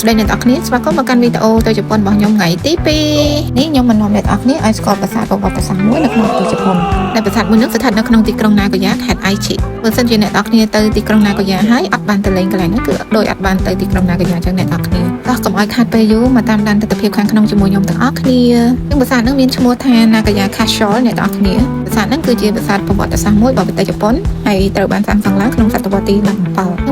ស្តីអ្នកទាំងអស់គ្នាស្វាគមន៍មកកាន់វីដេអូទៅជប៉ុនរបស់ខ្ញុំថ្ងៃទី2នេះខ្ញុំមកនាំអ្នកទាំងអស់គ្នាឲ្យស្គាល់ប្រាសាទប្រវត្តិសាស្ត្រមួយនៅក្នុងប្រទេសជប៉ុនដែលប្រាសាទមួយនោះស្ថិតនៅក្នុងទីក្រុងណាហ្គូយ៉ាខេត្តអៃឈិបើសិនជាអ្នកទាំងអស់គ្នាទៅទីក្រុងណាហ្គូយ៉ាហើយអត់បានទៅលេងកន្លែងហ្នឹងគឺដោយអត់បានទៅទីក្រុងណាហ្គូយ៉ាចឹងអ្នកទាំងអស់គ្នាតោះកុំឲ្យខាតពេលយូរមកតាមដានទស្សនវិជ្ជាខាងក្នុងជាមួយខ្ញុំទាំងអស់គ្នានឹងប្រាសាទហ្នឹងមានឈ្មោះថា Nagoya Castle អ្នកទាំងអស់គ្នាប្រាសាទហ្នឹងគឺជាប្រាសាទប្រវត្តិសាស្ត្រមួយរបស់ប្រទេសជប៉ុនហើយត្រូវបានសាងសង់ឡើងក្នុងសតវត្សទី17នឹ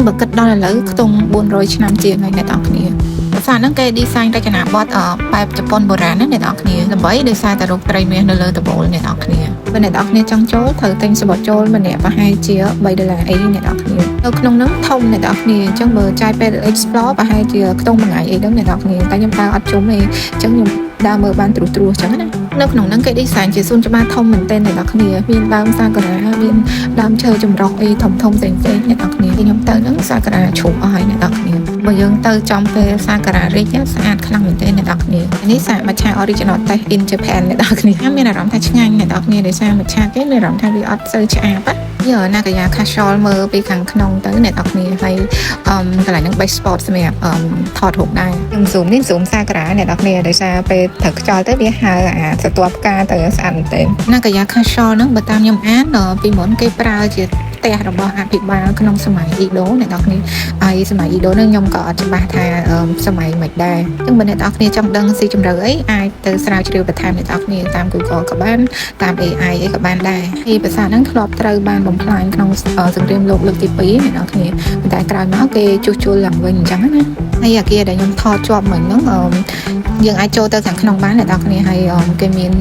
ងបើគិតដល់ឥឡូវខ្ទង់400ឆ្នាំជាងហើយអ្នកទាំងអស់គ្នាប្រាសាទហ្នឹងគេ design រចនាបថបែបជប៉ុនបុរាណណាអ្នកទាំងអស់គ្នាល្បីដោយសារតែរូបត្រីមាសនៅលើដំបូលអ្នកទាំងអស់គ្នាបើអ្នកទាំងអស់គ្នាចង់ចូលត្រូវទិញសំបុត្រចូលម្នាក់ប្រហែលជា3ដុល្លារអីអ្នកទាំងអស់គ្នានៅក្នុងហ្នឹងធំអ្នកទាំងអស់គ្នាអញ្ចឹងបើចាយពេល explore ប្រហែលជាខ្ទង់មួយថ្ងៃអីហ្នឹងអ្នកទាំងអស់គ្នាតែខ្ញុំដើរអត់ជុំទេអញ្ចឹងខ្ញុំដើរមើលបានត្រួសត្រាសអញ្ចឹងណានៅក្នុងហ្នឹងគេ design ជាសួនច្បារធំមែនទែនអ្នកទាំងអស់គ្នាមានដើមសាគរ៉ាមានដើមឈើចម្រុះអីធំធំផ្សេងផ្សេងអ្នកទាំងអស់គ្នាខ្ញុំទៅហ្នឹងសាគរ៉ាជ្រុះអស់ហើយអ្នកទាំងអស់គ្នាបើយើងទៅចំពេលសាគរ៉ារីកស្អាតខ្លាំងមែនទែនអ្នកទាំងអស់គ្នានេះសាមច្ឆា original taste in Japan អ្នកទាំងអស់គ្នាមានអារម្មណ៍ថាឆ្ងាញ់អ្នកទាំងអស់គ្នាដោយសារមច្ឆាគេមានអារម្មណ៍ថាវាអត់សូវឆ្អាបណាយក Nagoya Castle មើលពីខាងក្នុងទៅអ្នកទាំងអស់គ្នាហើយអឺកន្លែងហ្នឹង best spot សម្រាប់អឺថតរូបដែរខ្ញុំ zoom នេះ zoom សាគរ៉ាអ្នកទាំងអស់គ្នាដោយសារពេលត្រូវខ្យល់ទៅវាហើអាស្រទាប់ផ្កាទៅស្អាតមែនទែន Nagoya Castle ហ្នឹងបើតាមខ្ញុំអានពីមុនគេប្រើជាផ្ទះរបស់អភិបាលក្នុងសម័យអ៊ីដូអ្នកទាំងអស់គ្នាហើយសម័យអ៊ីដូហ្នឹងខ្ញុំក៏អត់ច្បាស់ថាសម័យមិនដែរអញ្ចឹងបើអ្នកទាំងអស់គ្នាចង់ដឹងស៊ីជម្រៅអីអាចទៅស្រាវជ្រាវបន្ថែមអ្នកទាំងអស់គ្នាតាម Google ក៏បានតាម AI អីក៏បានដែរហើយប្រាសាទហ្នឹងធ្លាប់ត្រូវបានបំផ្លាញក្នុងសង្គ្រាមលោកលើកទី2អ្នកទាំងអស់គ្នាប៉ុន្តែក្រោយមកគេជួសជុលឡើងវិញអញ្ចឹងណាហើយអាគារដែលខ្ញុំថតជាប់មិញហ្នឹងយើងអាចចូលទៅខាងក្នុងបានអ្នកទាំងអស់គ្នាហើយគេមាន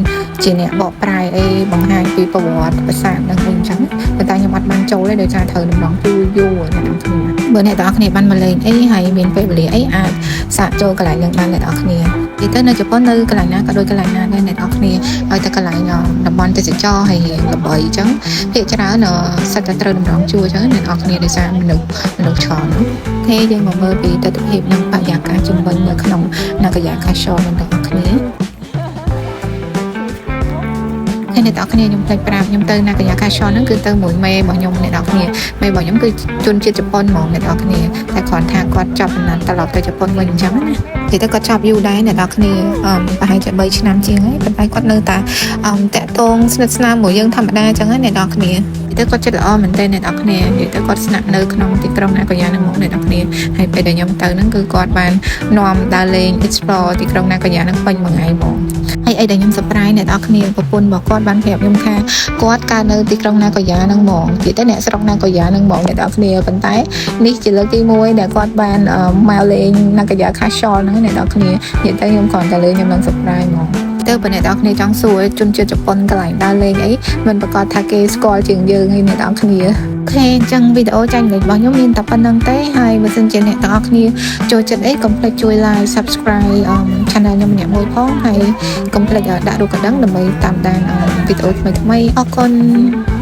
ជាអ្នកបកប្រែអីបង្ហាញពីប្រវត្តិប្រាសាទហ្នឹងវិញអញ្ចឹងប៉ុន្តែខ្ញុំអត់បានចូលទេដោយសារត្រូវតម្រង់ជួរយូរអ្នកទាំងអស់គ្នាបើអ្នកទាំងអស់គ្នាបានមកលេងអីហើយមានពេលវេលាអីអាចសាកចូលកន្លែងហ្នឹងបានអ្នកទាំងអស់គ្នានិយាយទៅនៅជប៉ុននៅកន្លែងណាក៏ដូចកន្លែងណាដែរអ្នកទាំងអស់គ្នាហើយតែកន្លែងតំបន់ទេសចរហើយល្បីអញ្ចឹងភាគច្រើនសិតតែត្រូវតម្រង់ជួរអញ្ចឹងអ្នកទាំងអស់គ្នាដោយសារមនុស្សមនុស្សច្រើន OK យើងមកមើលពីទស្សនវិជ្ជានិងបរិយាកាសជំវិញនៅក្នុង Nagoya Castle នឹងទាំងអស់គ្នាហើយអ្នកទាំងអស់គ្នាខ្ញុំភ្លេចប្រាប់ខ្ញុំទៅ Nagoya Castle ហ្នឹងគឺទៅមួយមេរបស់ខ្ញុំអ្នកទាំងអស់គ្នាមេរបស់ខ្ញុំគឺជនជាតិជប៉ុនហ្មងអ្នកទាំងអស់គ្នាតែគ្រាន់ថាគាត់ចប់កំណត់ត្រឡប់ទៅជប៉ុនវិញអញ្ចឹងណានិយាយទៅគាត់ចប់យូរដែរអ្នកទាំងអស់គ្នាអឺប្រហែលជា3ឆ្នាំជាងហើយប៉ុន្តែគាត់នៅតែអឺតាក់ទងស្និទ្ធស្នាលមួយយើងធម្មតាអញ្ចឹងណាអ្នកទាំងអស់គ្នានិយាយទៅគាត់ចិត្តល្អមែនទែនអ្នកទាំងអស់គ្នានិយាយទៅគាត់ស្នាក់នៅក្នុងទីក្រុង Nagoya ហ្នឹងមកអ្នកទាំងអស់គ្នាហើយពេលដែលខ្ញុំទៅហ្នឹងគឺគាត់បាននាំដើរលេង explore ទីក្រុង Nagoya ហ្នឹងពេញមួយថ្ងៃហ្មងហើយអីដែលខ្ញុំ surprise អ្នកទាំងអស់គ្នាប្រពន្ធរបស់គាត់បានប្រាប់ខ្ញុំថាគាត់កើតនៅទីក្រុង Nagoya ហ្នឹងហ្មងនិយាយទៅអ្នកស្រុក Nagoya ហ្នឹងហ្មងអ្នកទាំងអស់គ្នាប៉ុន្តែនេះជាលើកទី1ដែលគាត់បានមកលេង Nagoya Castle ហ្នឹងអ្នកទាំងអស់គ្នានិយាយទៅខ្ញុំគ្រាន់តែលេងខ្ញុំនឹង surprise ហ្មងទៅបើអ្នកទាំងអស់គ្នាចង់សួរជនជាតិជប៉ុនកន្លែងដើរលេងអីមិនប្រកាសថាគេស្គាល់ជាងយើងឯអ្នកទាំងអស់គ្នា OK អញ្ចឹងវីដេអូចែករំលែករបស់ខ្ញុំមានតែប៉ុណ្្នឹងទេហើយបើសិនជាអ្នកទាំងអស់គ្នាចូលចិត្តអីកុំភ្លេចជួយ like subscribe channel ខ្ញុំម្នាក់មួយផងហើយកុំភ្លេចដាក់រូបកណ្ដឹងដើម្បីតាមដានវីដេអូថ្មីៗអរគុណ។